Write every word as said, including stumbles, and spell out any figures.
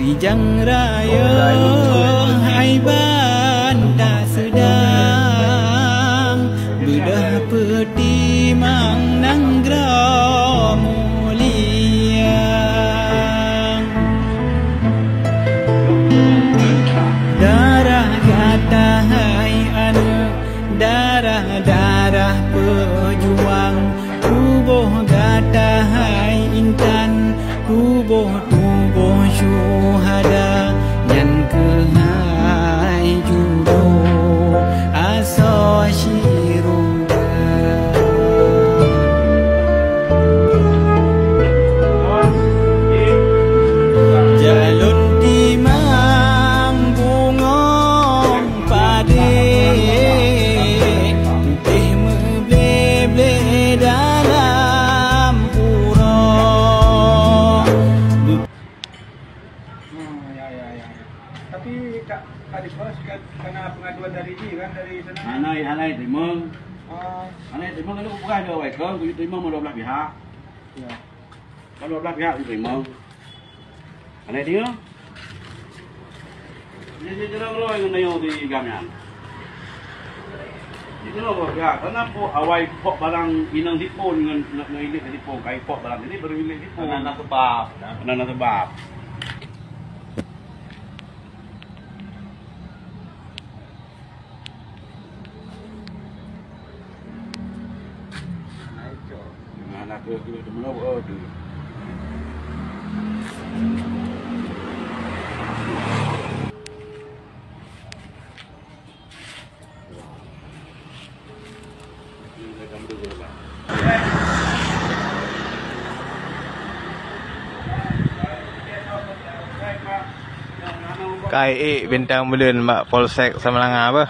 Ijang rayeuk hai ban taseudang, beudôh peutimang nanggroe mulia. Darah gata hai aneuk, darah-darah peujuang, tuboh gata hai intan, tuboh-tuboh syuhada, nyan keuhai judô asoe syeuruga. Jalon timang bungong padé, putéh meublé-blé dalam uroe. Hmm, ya, ya, ya, ya. Tapi, Kak, tadi bos kan karena pengaduan dari ini kan, dari sana. Hana, hana teurimong. Oh. Hana teurimong, kalau bukan ada awai kau, kau teurimong dua belah pihak. Ya. Kalau dua belah pihak teurimong. Hana dia. Jadi, jadi, kalau yang nanya di kami kan. Itu lah buat ya, karena po awai pok barang inong sipon ngon, ngon, ngon ilik sipon, kai pok barang ini baru ilik sipon. Karena na sebab. Karena na sebab. Nah, nak ke, ke, ke, mana, oh, tu. Kai ék bintang buleuen bak Polsek Samalanga beuh.